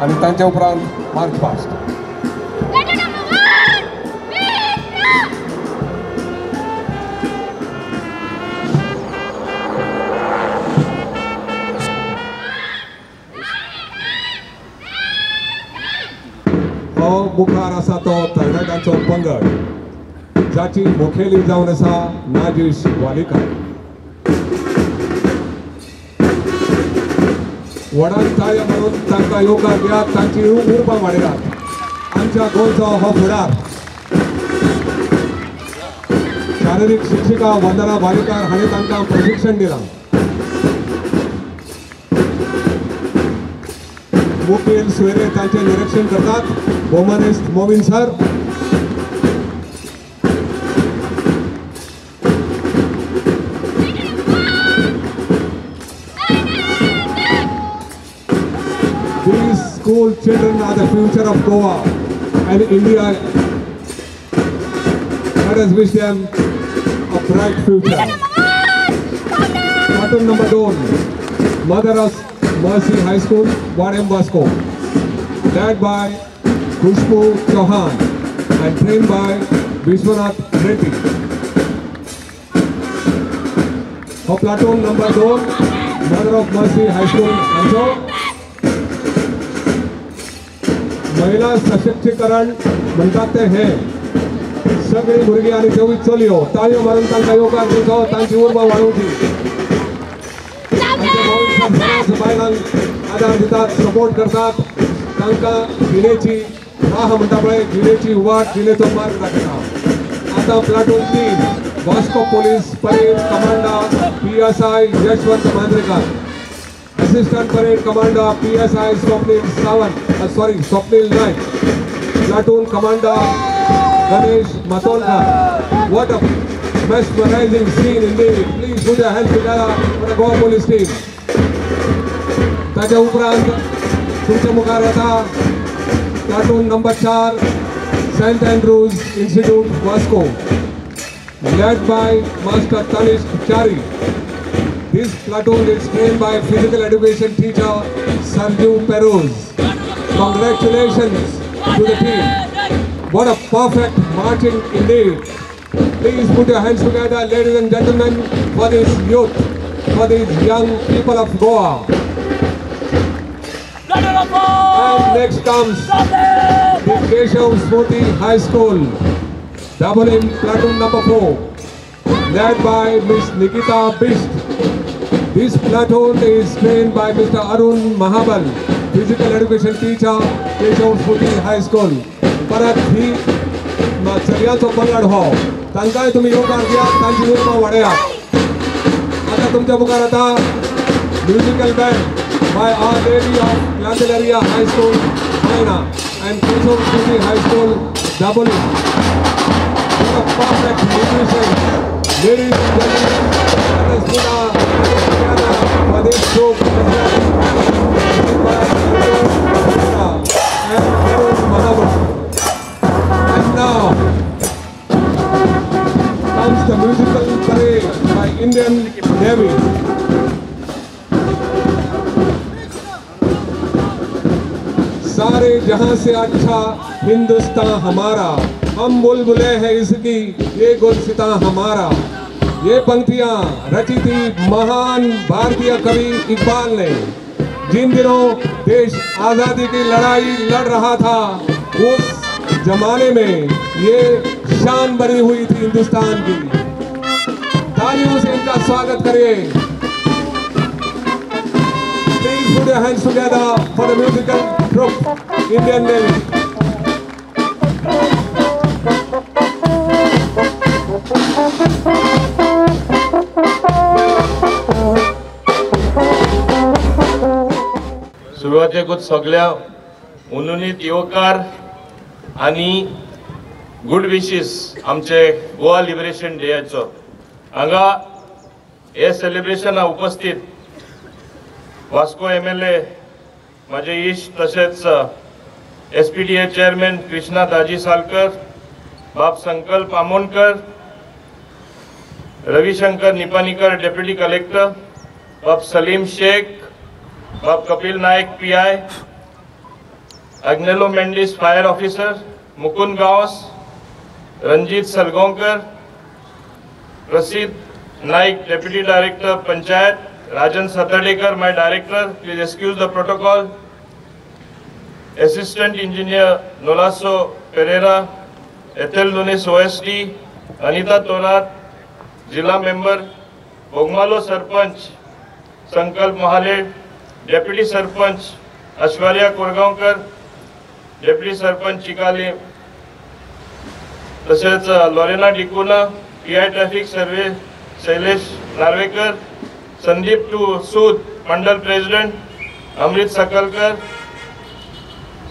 आनी तांच्या उपरांत मार्च पास्ट. हो मुखार आसा तो तरणाट्यांचो पंगड जाची मुखेली जावन आसा नाजेश वालेकर. व्हडान ताळयो मारून तांकां येवकार दियात, तांची उर्बा वाडयात. आमच्या गोंयचो हो फुडार. शारिरीक शिक्षिका वंदना वालेकर हांणी तांकां प्रशिक्षण दिलां. मुखेल सोयरे तांचें निरिक्षण करतात भोवमानेस्त Movin sir. These school children are the future of Goa and India. Let us wish them a bright future. Platoon number 2, Mother of Mercy High School, Vadem Vasco, led by Khushbu Chauhan and trained by Vishwanath Reddy. For platoon number 2, Mother of Mercy High School, आमचो महिला सशक्तीकरण म्हणटात ते हे सगळीं भुरगीं आनी तेवूय चलयो ताळयो मारून तांकां येवकार दिवचो, तांची उर्बा वाडोवची. बायलांक आदार दितात, सपोर्ट करतात, तांकां जिणेची राह म्हणटा पळय, जिणेची वाट, जिणेचो मार्ग दाखयता. आतां platoon 3, Vasco police parade commander PSI Yashwant Mandrekar, assistant parade commander PSI Swapnil Sawant, sorry Swapnil Naik, platoon commander Ganesh Matondkar. What a mesmerizing scene indeed. Please put your hands together for the Goa Police team. ताच्या उपरांत तुमच्या मुखार येता platoon number 4, Saint Andrews Institute Vasco, led by Master Tanishq Chari. This platoon is trained by physical education teacher Sarju Peruz. Congratulations to the team. What a perfect marching indeed. Please put your hands together, ladies and gentlemen, for this youth, for these young people of Goa. And next comes the Keshav Smriti High School, Dabolim, platoon number 4, led by Miss Nikita Bisht. This platoon is trained by Mr. Arun Mahabal, physical education teacher, Keshav Smriti High School. परत ही चलयांचो पंगड हो, तांकांय तुमी येवकार दियात, तांची उर्बा वाडयात. आतां तुमच्या मुखार आतां musical band by Our Lady of Candelaria High School, China, and Keshav Smriti High School, Dabolim. What a perfect musician, ladies and gentlemen. Let us put our hands together for this group and Arun Mahabal. And now comes the musical parade by Indian Navy. सारे जहां से अच्छा हिंदुस्तान हमारा, हम बुलबुले हैं इसकी ये गुलसिता हमारा। ये पंक्तियां रची थी महान भारतीय कवि इकबाल ने। जिन दिनों देश आज़ादी की लड़ाई लड़ रहा था, उस जमाने में ये शान बनी हुई थी हिंदुस्तान की। तालियों से इनका स्वागत करिए। Please put your hands together for the musical troupe, Indian Navy. सुरवातेकूच सगळ्या उनुनीत येवकार आनी गुड विशीस आमचे गोवा लिबरेशन डेयाचो. हांगा हे सेलिब्रेशना उपस्थित वास्को MLA म्हाजे इश्ट तशेंच SPDA chairman Krishna Daji Salkar, बाब Sankalp Amonkar, Ravishankar Nipanikar deputy collector, बाब सलीम शेख, बाब Kapil Naik PI, Agnelo Mendes fire officer, Mukund Gawas, Ranjit Salgaonkar, Prasidh Naik deputy director panchayat, Rajan Satadekar my director, please excuse the protocol, assistant engineer Nolaso Pereira, Ethel Nunes OSD, Anita Thorat जिला member, Bogmalo sarpanch Sankalp Mahale, deputy sarpanch Aishwarya Korgaonkar, deputy sarpanch Chicalim, तशेंच Lorena D'Cunha, PI traffic survey Shailesh Narvekar, Sandeep Sood mandal president, Amrit Sakalkar,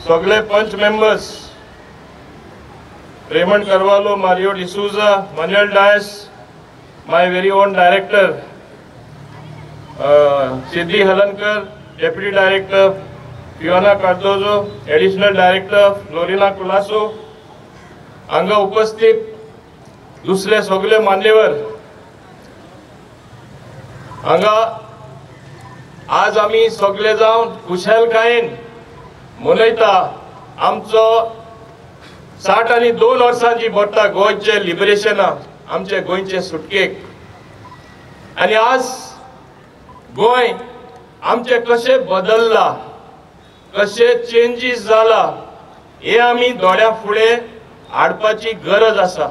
सगळे panch members Raymond Carvalho, Mario D'Souza, Manuel Dias, my very own director Siddhi Halankar, deputy director Fiona Cardozo, additional director Lorina Colaco, हांगा उपस्थित दुसरे सगळे मान्यवर. हांगा आज आमी सगळे जावन खुशालकायेन मनयता आमचो 62 वर्सांची भरता गोंयचे लिबरेशना, आमचे गोंयचे सुटकेक. आनी आज गोंय आमचें कशें बदल्ला, कशें चेंजीस जाला हे आमी दोळ्या फुडें हाडपाची गरज आसा.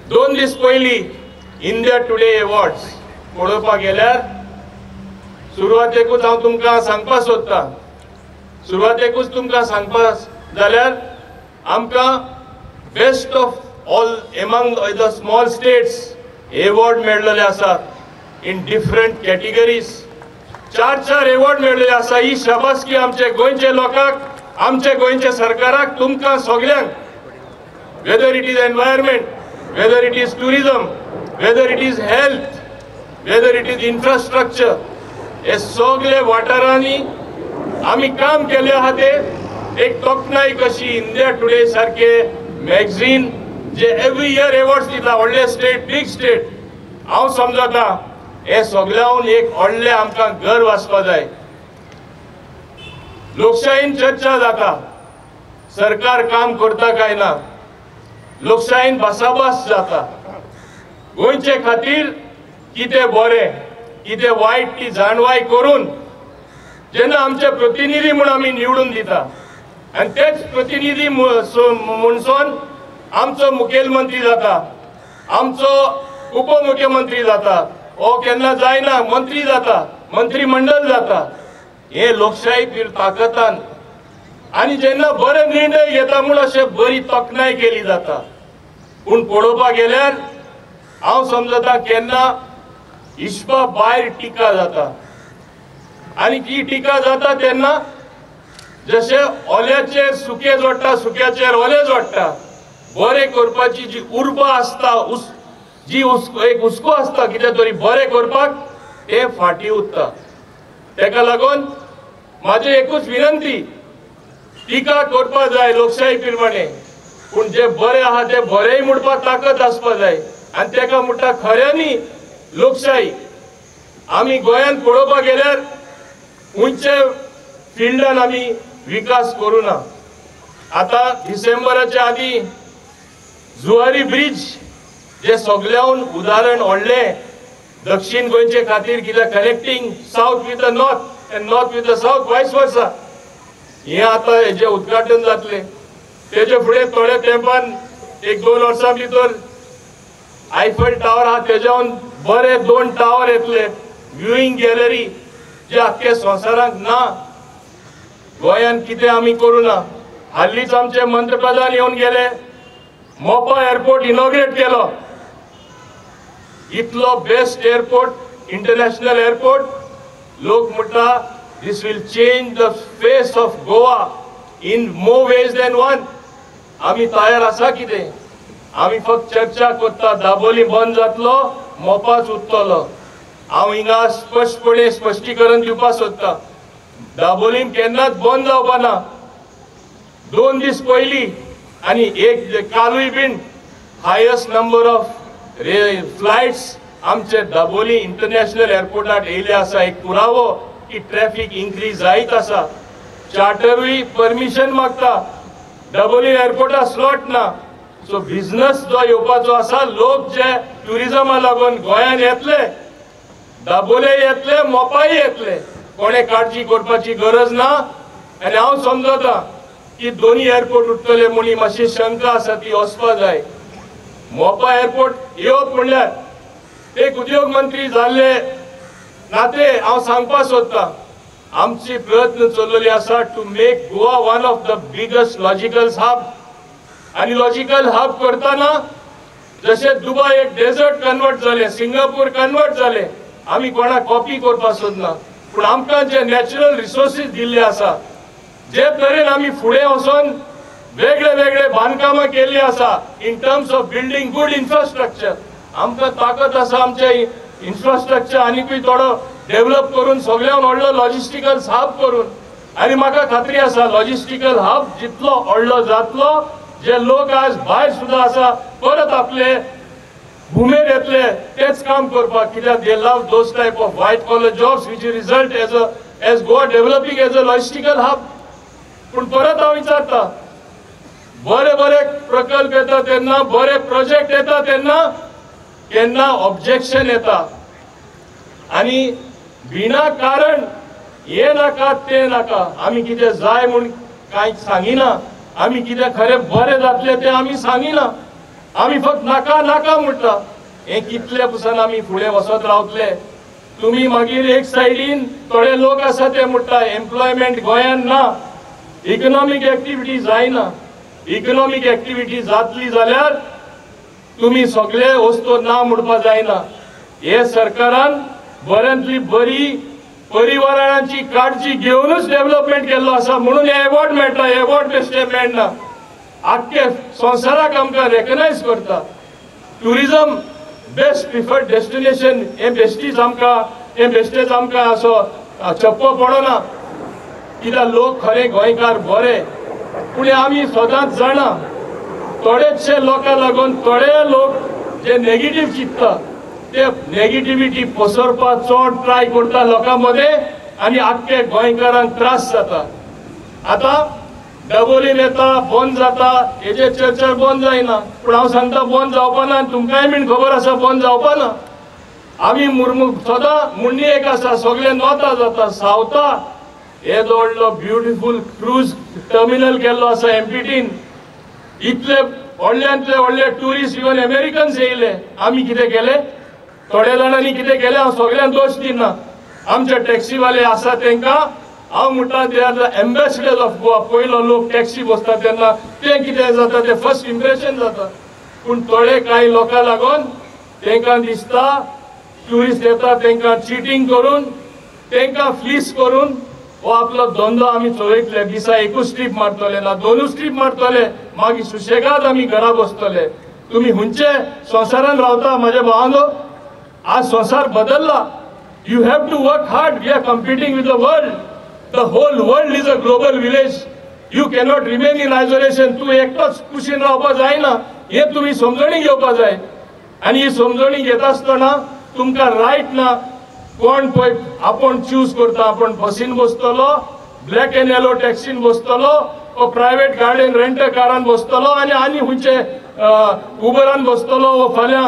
2 दीस पयलीं इंडिया टुडे एवॉर्ड्स पळोवपाक गेल्यार सुरवातेकूच हांव तुमकां सांगपाक सोदतां, सुरवातेकूच तुमकां सांगपाक जाल्यार आमकां best of all among the small states award मेळ्ळेले आसात इन डिफरंट कॅटेगरीज. 4-4 एवॉर्ड मेळ्ळेले आसा. ही शाबासकी आमचे गोंयचे लोकांक, आमचे गोंयचे सरकाराक, तुमकां सगल्यांक. Whether it is environment, whether it is tourism, whether it is health, whether it is infrastructure, हे सगळे वाठारांनी आमी काम केले आहा. ते एक तोखणाय कशी इंडिया टुडे सारके मॅगझीन जे एवरी इयर एवॉर्ड्स दिता व्हडले स्टेट, बीग स्टेट, हांव समजता हे सगळ्याहून एक व्हडलें आमकां गर्व आसपा जाय. लोकशाहीन चर्चा जाता, सरकार काम करता काय ना, लोकशाहीन भासाभास जाता. गोंयचे खातीर कितें बरें कितें वायट ती जाणवाय करून जेन्ना आमचे प्रतिनिधी म्हूण आमी निवडून दिता आनी तेच प्रतिनिधी म्हणसोन आमचो मुखेलमंत्री जाता, आमचो उपमुख्यमंत्री जाता, ओ केन्ना जायना मंत्री जाता, मंत्रीमंडळ जाता. हे लोकशाही ताकदान आनी जेन्ना बरे निर्णय घेता म्हूण अशें बरी तोखणाय केली जाता. पूण पळोवपाक गेल्यार हांव समजता केन्ना हिशबा भायर टिका जाता आनी ती टिका जाता तेन्ना जशें ओल्याचेर सुकें जोडटा, सुक्याचेर ओलें जोडटा, बरें करपाची जी उर्बा आसता, जी एक हुस्को आसता कितें तरी बरें करपाक, तें फाटीं उरता. तेका लागून म्हाजी एकूच विनंती, टिका करपा जाय लोकशाही प्रमाणे, पूण जे बरें आहा तें बरेंय म्हणपाक ताकद आसपा जाय. आनी तेका म्हणटा खऱ्यांनी लोकशाही. आमी गोंयांत पळोवपाक गेल्यार खंयच्या फिल्डान आमी विकास करूं ना. आतां डिसेंबराच्या आदीं जुवारी ब्रिज जे सगळ्याहून उदाहरण व्हडलें दक्षिण गोंयचे खातीर, कित्याक connecting south with the north and north with the south vice versa, हें आतां हेजें उद्घाटन जातलें. तेजे फुडें थोड्या तेंपान 1-2 वर्सां भितर आयफल टावर आहा तेज्याहून बरे 2 टावर येतले, व्ह्यूइंग गॅलरी जे आख्खे संवसाराक ना. गोंयांत कितें आमी करूं ना. हालींच आमचे मंत्रप्रधान येवन गेले, मोपा एअरपोर्ट इनॉग्रेट केलो, इतलो बेस्ट एअरपोर्ट, इंटरनॅशनल एअरपोर्ट. लोक म्हणटा This will change the face of Goa in more ways than one. आमी तयार आसा कितें? आमी फक्त चर्चा करता, दाबोली बंद जातलो, मोपाच उरतलो. हांव हिंगा स्पश्टपणे स्पश्टीकरण दिवपाक सोदता, दाबोलीम केन्नाच बंद जावपा ना. 2 दीस पयलीं आनी एक कालूय बीन हायस्ट नंबर ऑफ फ्लायट्स आमचे दाबोली इंटरनॅशनल एअरपोर्टार येयले आसा. एक पुरावो की ट्रॅफिक इन्क्रीज जायत आसा. चार्टरूय परमिशन मागता, दाबोली एअरपोर्टार स्लॉट ना. सो बिझनस जो येवपाचो आसा, लोक जे ट्युरिजमा लागून गोंयान येतले, दाबोले येतले, मोपाय येतले, कोणें काळजी करपाची गरज ना. आनी हांव समजता की दोनी एअरपोर्ट उरतले म्हूण मातशी शंका आसा, ती वचपा जाय. मोपा एअरपोर्ट येवप म्हणल्यार एक उद्योग मंत्री जाल्ले नाते हांव सांगपाक सोदता, आमची प्रयत्न चल्लेली आसा to make Goa one of the biggest logical hub. आनी लॉजिकल हब करतना जशें दुबय एक डेजर्ट कन्वर्ट जालें, सिंगापूर कन्वर्ट जालें, आमी कोणाक कॉपी करपाक सोदना, पूण आमकां जे नॅचरल रिसोर्सीस दिल्ले आसा, जे तरेन आमी फुडें वचोन वेगळे वेगळे बांदकामां केल्ली आसा in terms of building good infrastructure, आमकां ताकद आसा आमचे इन्फ्रास्ट्रक्चर आनीकूय थोडो डेव्हलप करून सगळ्यान व्हडलो लॉजिस्टिकल हब करून. आनी म्हाका खात्री आसा लॉजिस्टिकल हब जितलो व्हडलो जातलो, जे लोक आज भायर सुद्दां आसा परत आपले भुमेर येतले तेच काम करपाक, कित्याक they love those type of white collar jobs which result as Goa developing as a logistical hub. पूण परत हांव विचारता, बरे बरे प्रकल्प येता तेन्ना, बरे प्रोजेक्ट येता तेन्ना केन्ना ऑब्जेक्शन येता आनी बिना कारण हे नाका ते नाका. आमी कितें जाय म्हूण कांय सांगिना, आमी कितें खरें बरें जातलें तें आमी सांगिना, आमी फक्त नाका नाका म्हणटा. हें कितले पसून आमी फुडें वचत रावतले? तुमी मागीर एक सायडीन थोडे लोक आसा ते म्हणटा एम्प्लॉयमेंट गोंयांत ना, इकनॉमीक एक्टिविटी जायना. इकनॉमीक एक्टिविटी जातली जाल्यार तुमी सगळे वस्तू ना म्हणपाक जायना. हे सरकारान बऱ्यांतली बरी परिवारांची काळजी घेवनूच डेव्हलपमेंट केल्लो आसा, म्हणून हे एवॉर्ड मेळटा. एवॉर्ड बेश्टे मेळना, आख्खे संवसाराक आमकां रेकग्नायज करता. टुरिजम बेस्ट प्रिफर्ड डेस्टिनेशन हें बेश्टीच आमकां, हें बेश्टेच आमकां असो चप्पो पडना, कित्याक लोक खरें गोंयकार बरे. पूण आमी सदांच जाणा थोडेचशे लोकांक लागून थोडे लोक जे नेगेटीव चिंतता ते नेगेटिविटी पसरपाक चड ट्राय करता लोकां मदें आनी आख्खे गोंयकारांक त्रास जाता. आतां दाबोलीन येता बंद जाता, हेजेर चर्चा बंद जायना, पूण हांव सांगता बंद जावपा ना. तुमकांय बीन खबर आसा बंद जावपा ना. आमी मुर्मू सदां मुण्णी एक आसा, सगळे नोता जाता सावता. येदो व्हडलो ब्युटिफूल क्रूज टर्मिनल केल्लो आसा एमपीटीन, इतले व्हडल्यांतले व्हडले ट्युरिस्ट इवन अमेरिकन्स येयले. आमी कितें केलें? थोड्या जाणांनी कितें केलें, हांव सगळ्यांक दोश दिना. आमचे टॅक्सीवाले आसा तांकां हांव म्हणटा they are the ambassadors of Goa. पयलो लोक टॅक्सी बसता तेन्ना तें कितें जाता तें फर्स्ट इम्प्रेशन जाता. पूण थोडे कांय लोकां लागून तांकां दिसता ट्युरिस्ट येता तांकां चिटींग करून, तांकां फ्लीस करून हो आपलो धंदो आमी चलयतले. दिसा एकूच ट्रीप मारतले ना दोनूच ट्रीप मारतले, मागीर सुशेगाद आमी घरा बसतले. तुमी खंयचे संवसारान रावता म्हज्या भावांनो? आज संवसार बदलला. You have to work hard. We are competing with the world. The whole world is a global village. You cannot remain in isolation. तूं एकटोच कुशीन रावपाक जायना, हें तुमी समजणी घेवपाक जाय. आनी ही समजणी घेता आसतना तुमकां रायट ना. कोण पळय आपूण चूज करता, आपूण बसीन बसतलो, ब्लॅक एंड येलो टॅक्सीन बसतलो, वो प्रायवेट गाडयेन रेंट कारान बसतलो आनी आनी खंयचे उबरान बसतलो, वो फाल्यां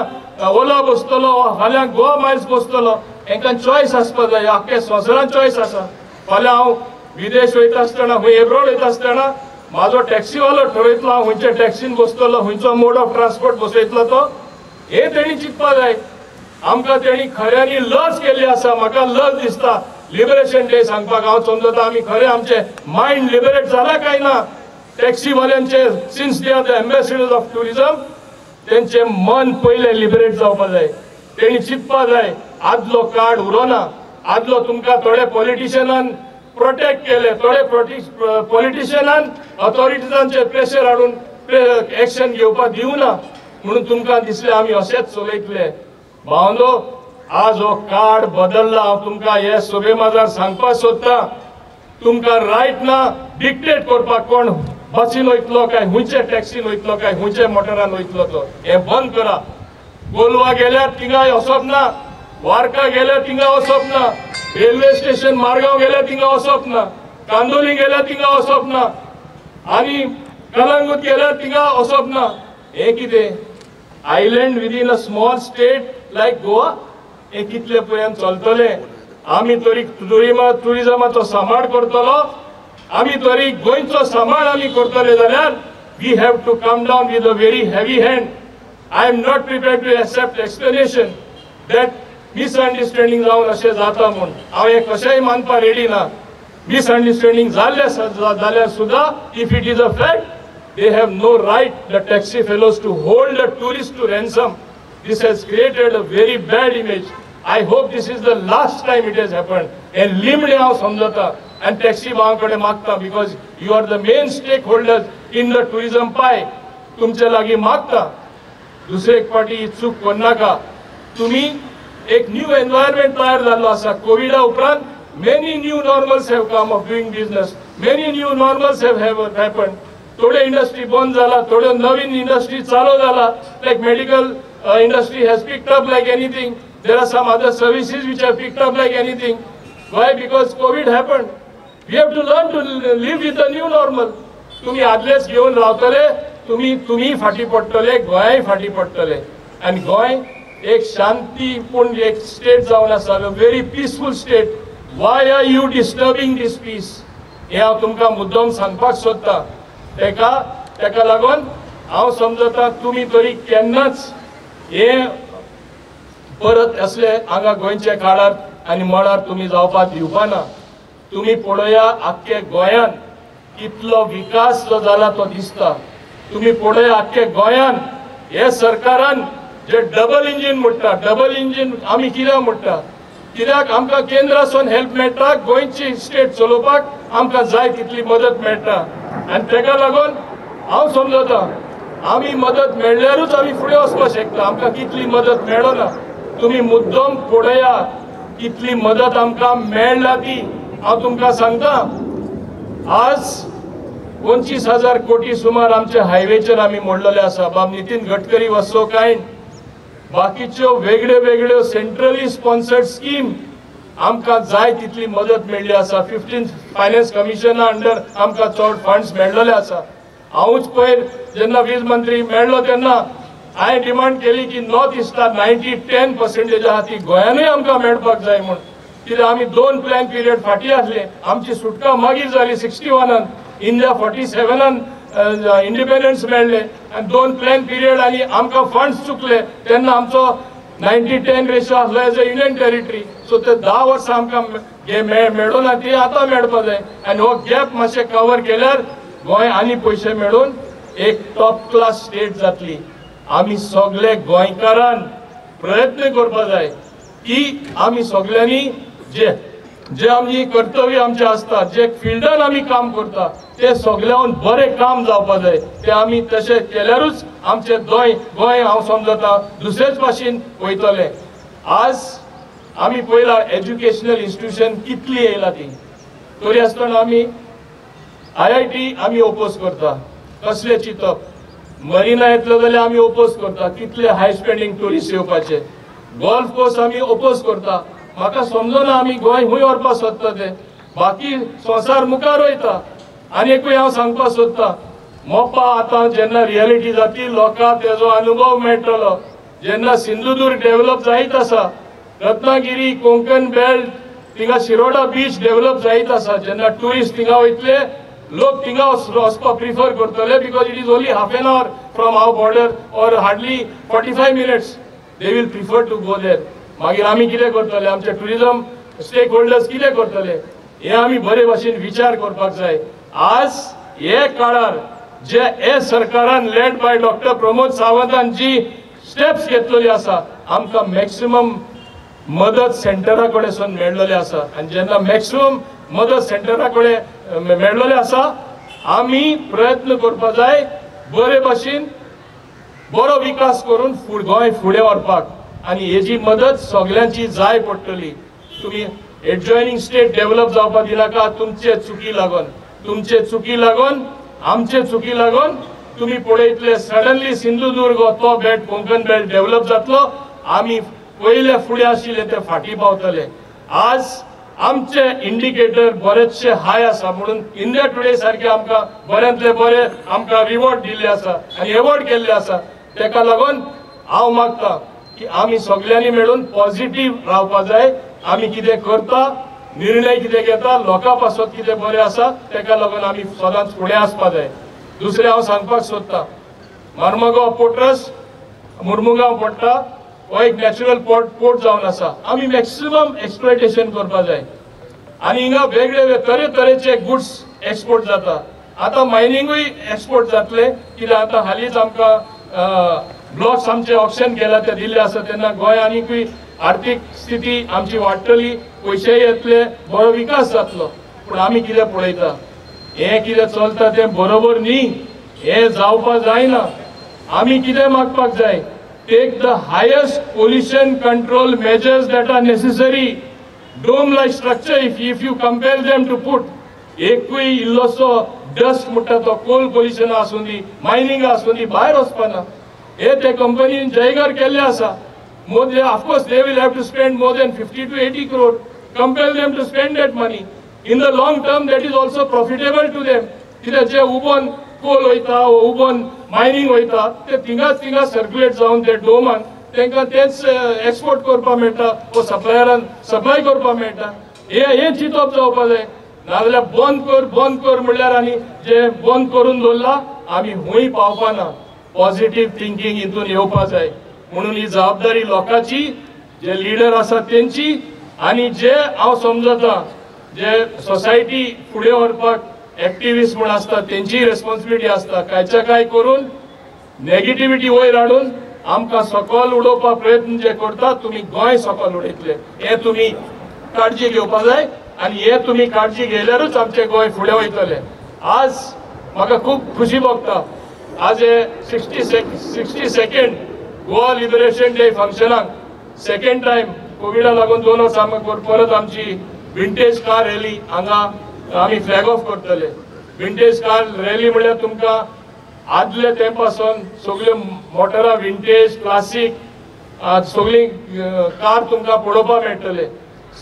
ओला बसतलो, वो फाल्यां गोवा मायल्स बसतलो. हेंकां चॉयस आसपाक जाय. आख्खे संवसारान चॉयस आसा. फाल्यां हांव विदेश वयता आसतना, खंय एब्रोड वयता आसतना म्हाजो टॅक्सीवालो ठरयतलो हांव खंयचे टॅक्सीन बसतलो, खंयचो मोड ऑफ ट्रान्सपोर्ट बसयतलो तो. हें तेणी चिंतपाक जाय. आमकां तेणी खऱ्यांनी लज केल्ली आसा. म्हाका लज दिसता लिबरेशन डे सांगपाक. हांव समजता आमी खरें आमचें मायंड लिबरेट जाला काय ना. टॅक्सीवाल्यांचे since they are the ambassadors of tourism, तेंचें मन पयलें लिबरेट जावपाक जाय. तेणी चिंतपाक जाय आदलो कार्ड उरोना. आदलो तुमकां थोडे पॉलिटिशनान प्रोटेक्ट केले, थोडे पॉलिटिशियनान ऑथॉरिटीजांचे प्रेशर हाडून एक्शन घेवपाक दिवना म्हणून तुमकां दिसलें आमी अशेंच चलयतले. भावंदो, आज हो कार्ड बदलला. हांव तुमकां हे सभे माजार सांगपाक सोदता, तुमकां रायट ना डिक्टेट करपाक कोण बसीन वयतलो काय खंयचे टॅक्सीन वयतलो काय खंयचे मोटरान वयतलो तो. हें बंद करा. गोलवा गेल्यार थिंगाय वचप ना, वारका गेल्यार थिंगा वचप ना, रेल्वे स्टेशन मारगांव गेल्यार थिंगा वचप ना, कांदोली गेल्यार थिंगा वचप ना, आनी कलंगूट गेल्यार थिंगा वचप ना. हें कितें island within a small state like Goa? हें कितले पर्यंत चलतलें? आमी तरी टुरिजमाचो सांबाळ करतलो, आमी तरी गोंयचो सांबाळ आमी करतले जाल्यार we have to come down with a very heavy hand. I am not prepared to accept explanation that misunderstanding जावन अशें जाता म्हूण. हांव हें कशेंय मानपाक रेडी ना. मिसअंडरस्टँडींग जाल्लें जाल्यार सुद्दां if it is a fact, they have no right, the taxi fellows, to hold the tourist to ransom. This has created a very bad image. I hope this is the last time it has happened. हें लिमणें हांव समजता आनी taxi भावां कडेन मागता, because you are the main stakeholders in the tourism pie. तुमचे लागीं मागता, दुसरे एक फावटी ही चूक करनाका. तुमी एक न्यू एनवायरमेंट तयार जाल्लो आसा कोविडा उपरांत. Many new normals have come of doing business, many new normals have happen. थोड्यो इंडस्ट्री बंद जाला, थोड्यो नवीन इंडस्ट्री चालू जाला. Like medical industry has picked up like anything. There are some other services which have picked up like anything. Why? Because COVID happened. We have to learn to live with the new normal. तुम्ही आदलेच घेवन रावतले, तुम्ही तुम्ही फाटी पडटले, गोंय फाटी पडटले. आनी गोंय एक शांतीपूर्ण एक स्टेट जावन आसा, very peaceful state. Why are you disturbing this peace? हें हांव तुमकां मुद्दम सांगपाक सोदता. तेका तेका लागून हांव समजता तुमी तरी केन्नाच हे परत असले हांगा गोंयच्या काळार आनी मळार तुमी जावपाक दिवपाना. तुमी पळोवया आख्खे गोंयान कितलो विकास जो जाला तो दिसता. तुमी पळोवया आख्खे गोंयान हे सरकारान जे डबल इंजीन म्हणटा, डबल इंजीन आमी कित्याक म्हणटा? कित्याक आमकां केंद्रासून हेल्प मेळटा, गोंयची स्टेट चलोवपाक आमकां जाय तितली मदत मेळटा. आनी तेका लागून हांव समजता आमी मदत मेळ्ळ्यारूच आमी फुडें वचपाक शकता. आमकां कितली मदत मेळना, तुमी मुद्दम पळया कितली मदत आमकां मेळ्ळा ती. हांव तुमकां सांगता, आज 25,000 कोटी सुमार आमच्या हायवेचेर आमी मोडलेले आसा. बाब Nitin Gadkari was so kind. बाकीच्यो वेगळ्यो वेगळ्यो सेंट्रली स्पॉन्सर्ड स्कीम आमकां जाय तितली मदत मेळ्ळी आसा. 15 फायनान्स कमिशना अंडर आमकां चड फंड्स मेळ्ळले आसा. हांवूच पयर जेन्ना वीज मंत्री मेळ्ळो तेन्ना हांवें डिमांड केली की नॉर्थ इस्टाक 90-10% आहा ती गोंयानूय आमकां मेळपाक जाय म्हूण. कित्याक आमी 2 प्लॅन पिरियड फाटीं आसले, आमची सुटका मागीर जाली 61, इंडिया 47 इंडिपेंडन्स मेळ्ळें आनी 2 प्लॅन पिरियड आनी आमकां फंड्स चुकले तेन्ना आमचो 90-10 रेशो आसलो as a union territory. So ते 10 वर्सां आमकां मेळूं ना, ती आतां मेळपाक जाय. आनी हो गॅप मातशें कवर केल्यार गोंय आनी पयशे मेळून एक टॉप क्लास स्टेट जातली. आमी सगळे गोंयकारान प्रयत्न करपाक जाय की आमी सगळ्यांनी जे जे आमची कर्तव्य आमचें आसता, जे फिल्डान आमी काम करता ते सगळ्याहून बरें काम जावपाक जाय. ते आमी तशें केल्यारूच आमचें गोंय हांव समजता दुसरेच भाशेन वयतलें. आज आमी पळयला एज्युकेशनल इन्स्टिट्यूशन कितली येयला ती, तरी आसतना आमी IIT आमी ओपोज करता. कसलें चिंतप? मरिना येतलो जाल्यार आमी ओपोज करता, कितले हाय स्पेंडींग ट्युरिस्ट येवपाचे. गोल्फ कोर्स आमी ओपोज करता. म्हाका समजना आमी गोंय खंय व्हरपाक सोदता ते. बाकी संवसार मुखार वयता. आनी एकूय हांव सांगपाक सोदता, मोपा आतां जेन्ना रियलिटी जाती लोकांक तेजो अनुभव मेळटलो. जेन्ना सिंधुदुर्ग डेवलप जायत आसा, रत्नागिरी, कोंकण बेल्ट, थिंगा शिरोडा बीच डेवलप जायत आसा, जेन्ना ट्युरिस्ट थिंगा वयतले लोक थिंगा वचपाक प्रिफर करतले because it is only half an hour from our border or hardly 45 minutes. They will prefer to go there. मागीर आमी कितें करतले, आमचे ट्युरिजम स्टेक होल्डर्स कितें करतले, हे आमी बरे भाशेन विचार करपाक जाय. आज हे काळार जे हे सरकारान लेड बाय डॉक्टर प्रमोद सावंतान जी स्टेप्स घेतलेली आसा, आमकां मॅक्सिमम मदत सेंटरा कडेन मेळलेली आसा. आनी जेन्ना मॅक्सिमम मदत सेंटरा कडेन मेळ्ळले आसा. आमी प्रयत्न करपा जाय बरे भाशेन बरो विकास करून गोंय फुडें व्हरपाक आनी हेजी मदत सगल्यांची जाय पडटली. तुमी एडजॉयनींग स्टेट डेव्हलप जावपाक दिनाका तुमचे चुकी लागून, तुमचे चुकी लागून, आमचे चुकी लागून तुमी पळयतले सडनली सिंधुदुर्ग तो बेल्ट कोंकण बेल्ट डेव्हलप जातलो. आमी पयले फुडें आशिल्ले ते फाटीं पावतले. आज आमचे इंडिकेटर बरेचशे हाय आसा म्हणून इंडिया टुडे सारके आमकां बऱ्यांतले बरे आमकां रिवॉर्ड दिल्ले आसा आनी एवॉर्ड केल्ले आसा. तेका लागून हांव मागता की आमी सगल्यांनी मेळून पॉझिटीव रावपा जाय. आमी कितें करता, निर्णय कितें घेता, लोकां पासत कितें बरें आसा तेका लागून आमी सदांच फुडें आसपा जाय. दुसरें हांव सांगपाक सोदता, मार्मगांव पोर्ट्रस मुर्मुगांव पडटा, हो एक नॅचरल पोर्ट जावन आसा. आमी मॅक्सिमम एक्सप्लॉयटेशन करपा जाय आनी हिंगा वेगळे तरेतरेचे गुड्स एक्सपोर्ट जाता. आतां मायनिंगूय एक्सपोर्ट जातले कित्याक आतां हालींच आमकां ब्लॉक्स आमचे ऑप्शन केला ते दिल्ले आसा. तेन्ना गोंय आनीकूय आर्थीक स्थिती आमची वाडटली, पयशेय येतले, बरो विकास जातलो. पूण आमी कितें पळयता, हें कितें चलता तें बरोबर न्ही, हें जावपाक जायना. आमी कितें मागपाक जाय, take the highest pollution control measures that are necessary. Dome like structure if you compel them to put, एकूय इल्लोसो डस्ट म्हणटा तो कोल पोल्युशन आसूं दी, मायनिंग आसूं दी, भायर वचपाना. हे ते कंपनीन जयगर केल्ले आसा. More than, of course they will have to spend more than 50 to 80 crore. Compel them to spend that money. In the long term that is also profitable to them. कित्याक जे उबोन कोल वयता वो उबोन मायनिंग वयता ते थिंगाच थिंगा सर्क्युलेट जावन ते डोमान तांकां तेंच एक्सपोर्ट करपाक मेळटा वो सप्लायरान सप्लाय करपाक मेळटा. हें चिंतप जावपा जाय. नाजाल्यार बंद कर बंद कर म्हणल्यार आनी जे बंद करून दवरला आमी हुंय पावपाना. पॉझिटीव थिंकींग हितून येवपा जाय. म्हणून ही जबाबदारी लोकांची, जे लिडर आसा तेंची आनी जे हांव समजता जे सोसायटी फुडें व्हरपाक एक्टिविस्ट म्हूण आसता तेंची रेस्पॉन्सिबिलिटी आसता. कांयच्या कांय करून नेगेटिविटी वयर हाडून आमकां सकयल उडोवपाक प्रयत्न जे करता तुमी गोंय सकयल उडयतले. हें तुमी काळजी घेवपा जाय आनी हें तुमी काळजी घेतल्यारूच आमचें गोंय फुडें वयतलें. आज म्हाका खूब खुशी भोगता, आज हे 62nd Goa liberation day फंक्शनाक सेकंड टायम कोविडा लागून 2 वर्सां परत आमची विंटेज कार रॅली हांगा आमी फ्लॅग ऑफ करतले. विंटेज कार रॅली म्हणल्यार तुमकां आदले तेंपासून सगल्यो मोटरां विंटेज क्लासीक सगळीं कार तुमकां पळोवपाक मेळटले.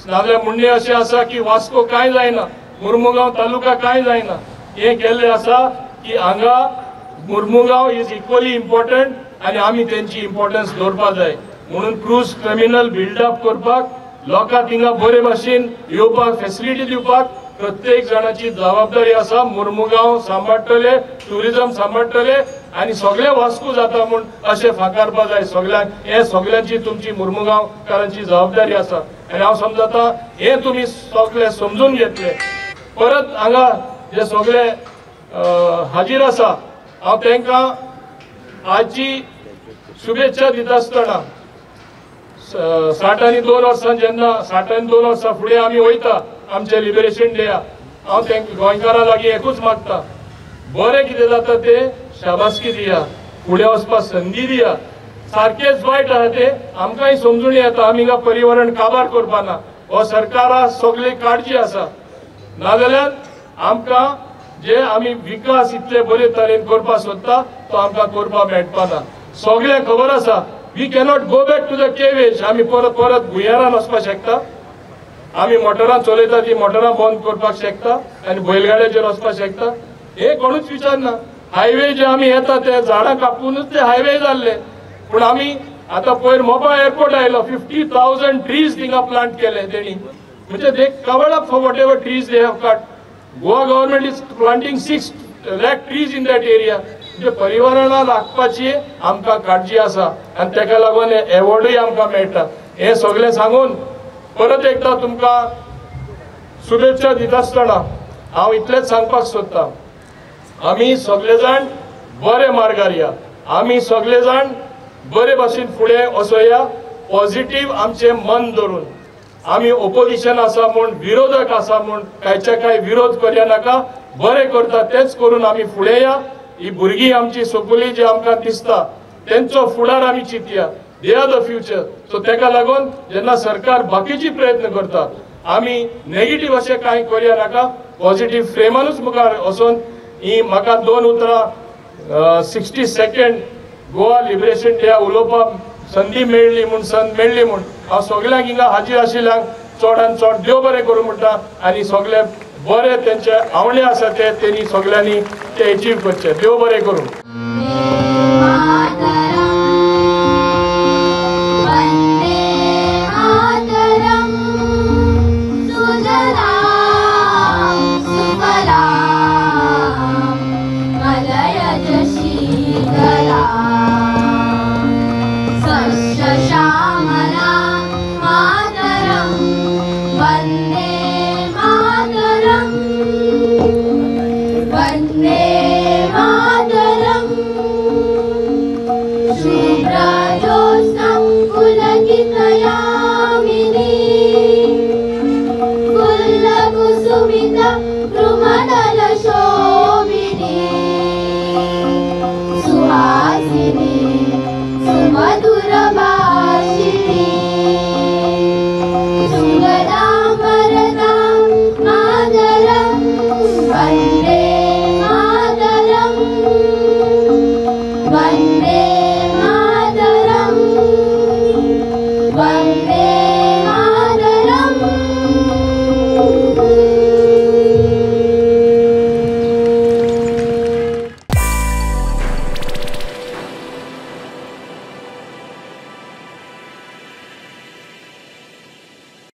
नाजाल्यार म्हणणें अशें आसा की वास्को कांय जायना, मुर्मुगांव तालुका कांय जायना. हें केल्लें आसा की हांगा मुर्मुगांव is equally important आनी आमी तेंची इम्पॉर्टन्स दवरपा जाय. म्हणून क्रूज टर्मिनल बिल्डअप करपाक, लोकांक थिंगा बरे भाशेन येवपाक फेसिलिटी दिवपाक प्रत्येक जाणाची जबाबदारी आसा. मुर्मुगांव सांबाळटले, ट्युरिजम सांबाळटले आनी सगळे वास्को जाता म्हूण अशें फाकारपा जाय सगळ्यांक. हें सगळ्यांची तुमची मुर्मुगांवकारांची जबाबदारी आसा आनी हांव समजता हें तुमी सगळे समजून घेतले. परत हांगा जे सगळे हाजीर आसा हांव तांकां आजची शुभेच्छा दिता आसतना 62 वर्सां जेन्ना 62 वर्सां फुडें आमी वयता आमचे लिबरेशन डेया, हांव तांकां गोंयकारां लागीं एकूच मागता, बरें कितें जाता तें शाबासकी दिया, फुडें वचपाक संदी दिया. सारकेंच वायट आसा तें आमकांय समजून येता. आमी हिंगा पर्यावरण काबार करपाना, हो सरकारा सगळी काळजी आसा. नाजाल्यार आमकां जे आमी विकास इतले बरे तरेन करपाक सोदता तो आमकां करपाक मेळपाना. सगळ्यांक खबर आसा we cannot go back to the cave age. आमी परत परत भुंयारान वचपाक शकता, आमी मोटरां चलयता ती मोटरां बंद करपाक शकता आनी बैलगाड्याचेर वचपाक शकता. हें कोणूच विचारना. हायवे जे आमी येता ते झाडां कापुनूच ते हायवे जाल्ले. पूण आमी आतां पयर मोपा एअरपोर्ट आयलो, 50,000 ट्रीज थिंगा प्लांट केले तेणी. म्हणजे they covered up for whatever trees they have cut. Goa government is planting 6 lakh trees in that area. म्हणजे पर्यावरणा राखपाची आमकां काळजी आसा आनी तेका लागून एवॉर्डूय आमकां मेळटा. हें सगळें सांगून परत एकदां तुमकां शुभेच्छा दिता आसतना हांव इतलेंच सांगपाक सोदता, आमी सगळे जाण बरे मार्गार या, आमी सगळे जाण बरे भाशेन फुडें वचोया, पॉझिटीव आमचें मन धरून. आमी ओपोजिशन आसा म्हूण, विरोधक आसा म्हूण कांयच्या कांय विरोध करया नाका. बरें करता तेच करून आमी फुडें या. ही भुरगीं आमची सगळीं जी आमकां दिसता तेंचो फुडार आमी चिंतया. They are the future. So तेका लागून जेन्ना सरकार बाकीची प्रयत्न करता आमी नेगेटीव अशें कांय करया नाका. पॉझिटीव फ्रेमानूच मुखार वचून ही म्हाका दोन उतरां 62nd Goa liberation day उलोवपाक संदी मेळ्ळी म्हूण, संद मेळ्ळी म्हूण हांव सगल्यांक हिंगा हाजीर आशिल्ल्यांक चडान चड देव बरें करूं म्हणटा आनी सगळे बरे तेंचे आवडे आसा ते तेणी सगळ्यांनी ते एचीव करचे. देव बरें करूं.